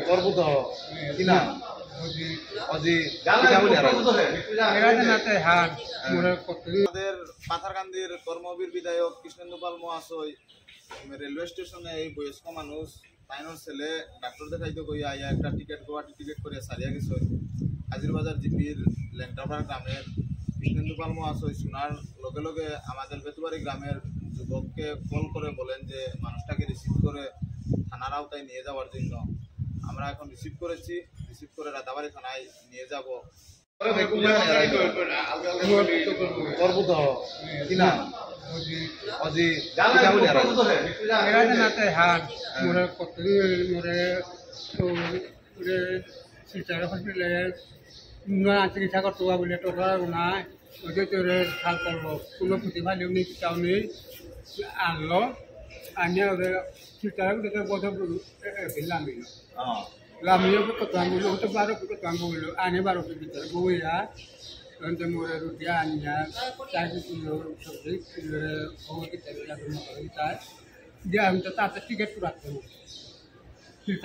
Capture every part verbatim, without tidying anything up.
তোর পুত কি নাম? অজিত। কিতা বুলে আর? এরা তো নাতে হান, মোরে কত আমাদের পাথারকান্দির কর্মবীর বিধায়ক কৃষ্ণেন্দু পাল মহাশয় রেলওয়ে স্টেশনে এই বয়স্ক মানুষ তাইনর ছেলে ডাক্তার দেখাইতে কইয়া আইয়া একটা টিকিট, গুয়াহাটি টিকিট করে সারিয়া গেছে। হাজিরবাজার জিপির লেংটাপাড়া গ্রামের কৃষ্ণেন্দু পাল মহাশয় শোনার লগে লগে আমাদের বেতুবাড়ি গ্রামের যুবককে কল করে বলেন যে মানুষটাকে রিসিভ করে থানার আওতায় নিয়ে যাওয়ার জন্য। আমরা এখন রিসিভ করেছি, রিসিভ করে রাতাবাড়ি থানায় নিয়ে যাব। তোর পুত কি নাম? অজিত। কিতা বুলে আর? এরা তো নাতে হান, মোরে কত মোরে তো মোরে শিলচর হসপিটালে না চিকিৎসা করতে হবে বলে টোটাল নাই। ওই যে তোরে খাল করলো, কোনো প্রতিভা নেই, কিতাও নেই। আনলো, আনিয়া ওরে শিলচর হসপিটালে বোধ লামিলো। লামিলো কত আনবো, ও তো বারো কত আনবো হইলো, আনে বারো কে ভিতরে বইয়া, তখন তো মোরে রুটি আনিয়া, চাই কিছু সবজি, কিছু খবর কিতা দিয়া আমি তো তাতে টিকিট পুরাতে হবে। ঠিক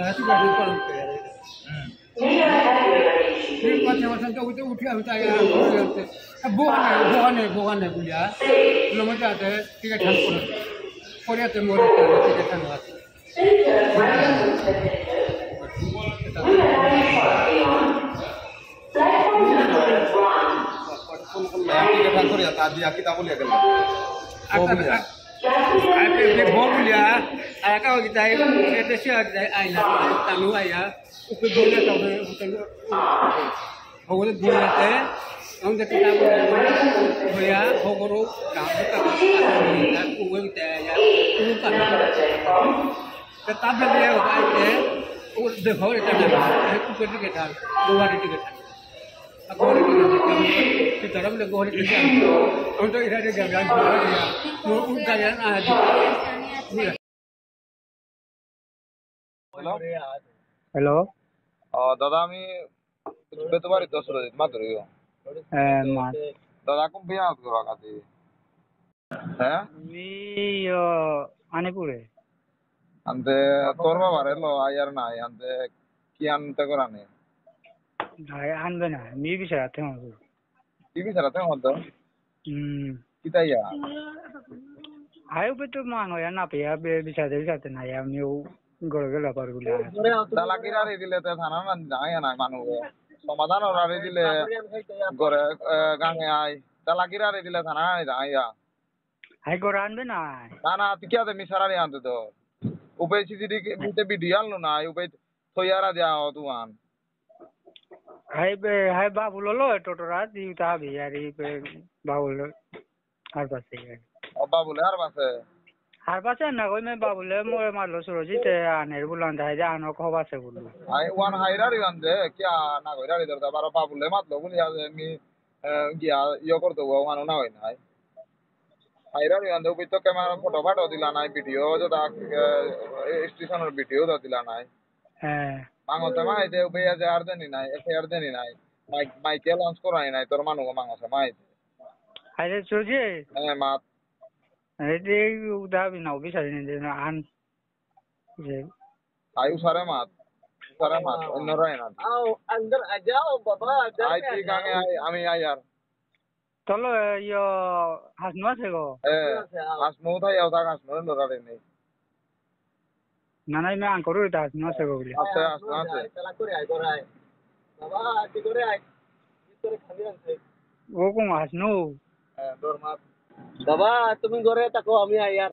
আছে, বলছেন তো উঠে, উঠে আমি তাই আর করে যাচ্ছে। আর বোকা নেই, বোকা নেই, বোকা নেই বলিয়া, লমে যাতে টিকিট ঠান করে। করে যাতে মোর টিকিট ঠান আছে। টিকিট ঠান করে যাতে, আর দিয়া কিতা বলিয়া গেল? ও বলিয়া। আচ্ছা, আচ্ছা। আরে, বউ বলিয়া, আর কাও কিতা, এতে সে আর আইলা, তানু আইয়া, ওকে বলে তবে, ওকে, ওকে বলিয়াতে, আমাদের কিতা বলে, বলিয়া, হগরো, গাঁও, গাঁও, ওকে কিতা আইয়া, ওকে কাটা। তা তাবে দিয়ে, ওকে, ও দেখো, এটা না, ওকে টিকিট ঠান, গুয়াহাটি টিকিট ঠান। হ্যালো। হ্যালো। ও, দাদা, আমি বেতুবাড়ি তো সুরজিৎ মাতুরি। হ্যাঁ, মা। দাদা, কোন বিয়া আছে বাগাতি? হ্যাঁ? মি, ও, আনিপুরে। আনতে তোর বাবারে লো, আয়ার নাই, আনতে কি আনতে করানি? নাই, আনবে না, মি বিচারাতে হতো। কি বিচারাতে হতো? হুম। কিতা ইয়া? আয়ো বে তো মান হয় না পেয়া বে বিচারাতে বিচারাতে না ইয়া, মিও গড় গেল পার গুলা। তালা কিরা রে দিলে তে থানা না যায় না মানু। সমাধান ওরা রে দিলে গড়ে, এ, গাঙে আয়। তালা কিরা রে দিলে থানা না যায় ইয়া। হাই গড় আনবে না। না, না, তুই কি আছে মিসারা রে আনতে তো। উপে সিসিটিভি ভিডিও আনলো না, উপে থইয়ারা দেয়া হতো আন। হাই বে, হাই বাবুল লো, টোটোরা, দিউতা বিহারি বে, বাবুল হারপাসে। ও বাবুলে হারপাসে? হারপাসে না কই মে বাবুলে মোরে মারলো সুরজিতে আনের বুলান দেয় যে আনো খবাসে বুলু। আই ওয়ান হাইরারি ওয়ান দে, কিয়া না কইরারি দরদা বারো বাবুলে মাতলো বুলি আজ মি, এ, গিয়া ইয়ে করতে ওয়ানো না হয় নাই। হাইরারি ওয়ান দে, উবিত ক্যামেরা ফটো ফাটো দিলা নাই, ভিডিও যেটা, এ, স্টেশনের ভিডিও তো দিলা নাই। হ্যাঁ। মাঙতে মাইতে উবে আছে আর দেনি নাই, এফআইআর দেনি নাই। মাইক, মাইকে লঞ্চ করানি নাই, তোর মানুষ মাঙতে মাইতে। আরে সুরজিৎ। হ্যাঁ, মাত। আরে দে, উদা বি না, বিচারি নে দে, আন। যে। আই উসারে মাত। উসারে মাত, অন্যরা না। आओ, अंदर आ जाओ, बाबा, डर আই क्या তুই है? গাঙে আই, আমি আই আর। তলো, এ, ইয়ো, হাসনু আছে গো? এ, হাসনু আছে, আও। হাসনু থাই, আও থাক, হাসনু লড়ারে নেই। না, না, ইমে আঙ্করও এটা হাসনু আছে গো বুলে। আছে, হাসনু আছে। চালাক করে আয়, করে আয়। বাবা, কি করে আয়? কি করে খাবি আনছে? ও কোন হাসনু? এ, দরমাত। বাবা, তুমি ঘরে থাকো, আমি আই আর।